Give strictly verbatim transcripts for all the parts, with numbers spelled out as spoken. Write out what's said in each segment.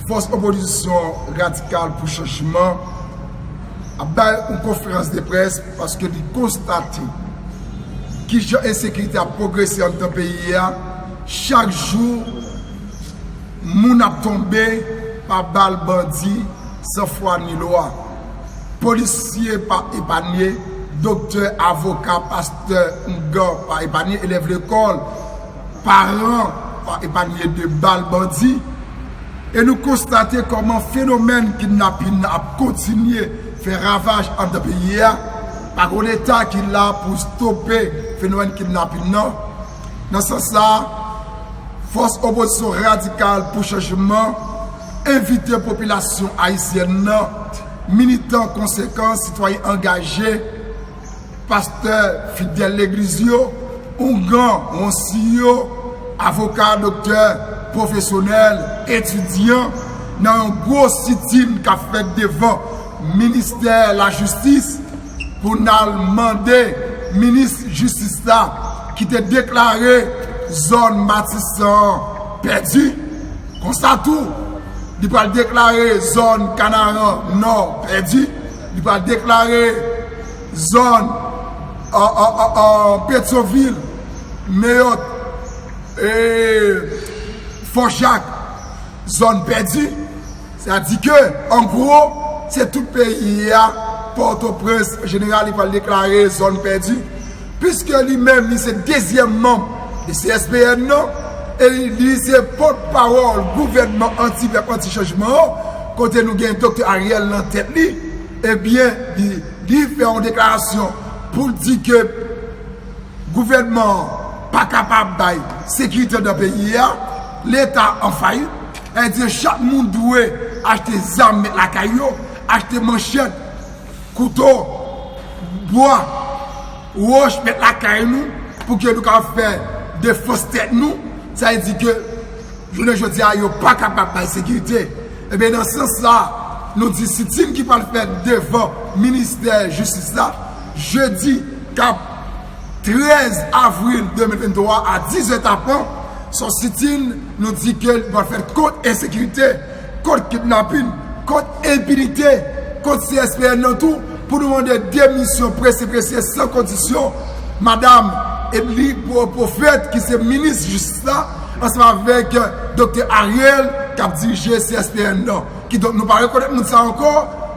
Fòs opozisyon radikal pou chanjman ap bay yon konferans de près paske li konstate kijan ensekirite ap pwogrese anndan peyi a. Chak jou, moun ap tonbe pa bal bandi san fwa ni lwa. Polisye pa epanye, doktè, avoka, pastè, oungan pa epanye, elèv lekòl, paran pa epanye de bal bandi. E nou konstate kòman fenomèn kidnapin nan ap kontinye fè ravaj anndan peyi a. Pa gen Leta ki la pou stope fenomèn kidnapin nan. Nan sans sa, Fòs Opozisyon Radikal pou Chanjman envite popilasyon ayisyèn nan, militan konsekan, sitwayen angaje, pastè fidèl legliz yo, oungan, wonsi yo, avoka, doktè, pwofesyonèl, etidyan, nan yon gwo sitin k ap fèt devan ministè lajistis pou n al mande minis jistis la ki te deklare zòn Matisan an pèdi. Konsa tou, li pral deklare zòn Kanaran Nò pèdi. Li pral deklare zòn, a, a, a, a, Petyonvil, Meyòt, e, Fò Jak, zòn pèdi. Sa di ke, an gwo, se tout peyi a, Pòtoprens, an jeneral, li pral deklare zòn pèdi. Piske li menm, li se dezyèm manm de C S P N nan, e li, li se pòtpawòl gouvènman anti-pèp, anti-chanjman an, kote nou gen Doktè Ariel nan tèt li, ebyen, li, li fè yon deklarasyon pou l di ke gouvènman an pa kapab bay sekirite nan peyi a, Leta an fayit, sa vle di chak moun dwe achte zam met lakay yo, achte manchèt, kouto, bwa, wòch met lakay nou, pou ke nou ka fè defans tèt nou. Sa vle di ke jounen jodi a, yo pa kapab bay sekirite. Ebyen, nan sans sa, nou di sitin ki pral fèt devan ministè jistis la, jedi k ap trèz avril de mil venntwa a diz è tapan, se yon sitin nou di ke l pral fèt kont ensekirite, kont kidnapin, kont enpinite, kont C S P N nan tou, pou nou mande demisyon prese, prese, san kondisyon, Madam Edly Pro-, Prophète, ki se minis jistis la, ansanm avèk Doktè Ariel, k ap dirije C S P N nan. Kidonk, nou pa rekonèt moun sa ankò,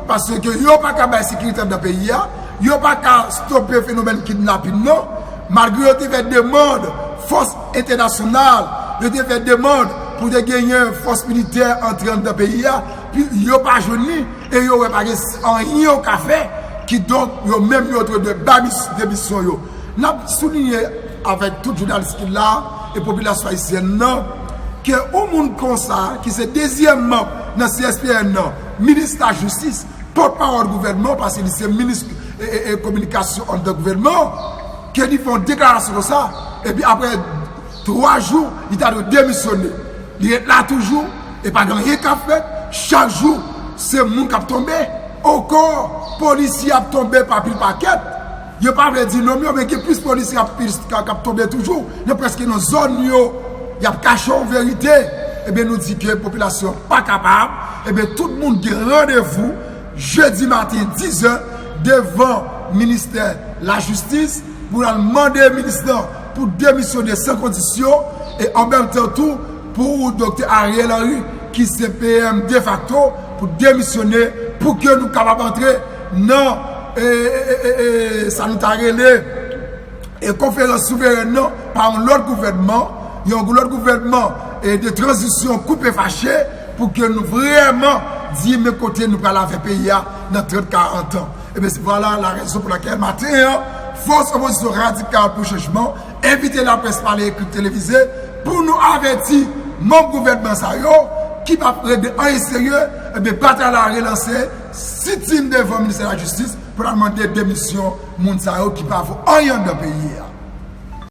paske yo pa ka bay sekirite anndan peyi a, yo pa ka stope fenomèn kidnapin nan, malgre yo te fè demann fòs entènasyonal, yo te fè demann pou te genyen fòs militè antre anndan peyi a, pi yo pa jwenn li, e yo wè pa gen anyen yo ka fè, kidonk, yo menm yo tou de bay mis-, demisyon yo. N ap souliye avèk tout jounalis ki la e popilasyon ayisyèn nan, ke yon moun konsa, ki se dezyèm manm nan C S P N nan, minis lajistis, pòtpawòl gouvènman, paske li se minis e, e, e kominikasyon anndan gouvènman, ke li fè yon deklarasyon konsa, epi apre twa jou, li ta dwe demisyone. Li ret la toujou, e pa gen anyen k ap fèt. Chak jou, se moun k ap tonbe. Ankò, polisye ap tonbe pa pil pakèt. Yo pa vle di non yo, men gen plis polisye k ap, plis k ap, k ap tonbe toujou. Nan prèske nan zòn yo, y ap kache yon verite. Ebyen, nou di ke popilasyon pa kapab. Ebyen, tout moun gen randevou jedi maten diz è devan ministè lajistis pou l al mande minis lan pou demisyone san kondisyon e an menm tan tou pou Doktè Ariel Henry ki se P M defakto pou demisyone pou ke nou kapab antre nan e, e, e, e, e, sa nou ta rele e konferans souverèn nan pa yon lòt gouvènman, yon lòt gouvènman e de tranzisyon koupe fache pou ke nou vrèman di men kote nou pral avè peyi a nan trant, karant an. Ebyen, se vwala la rezon pou lakèl maten an, Fòs Opozisyon Radikal pou Chanjman envite laprès pale ekri televize pou nou avèti manm gouvènman sa yo ki p ap regle anyen serye, ebyen, batay la relanse, sitin devan ministè lajistis pou n al mande demisyon moun sa yo ki pa vo anyen anndan peyi a.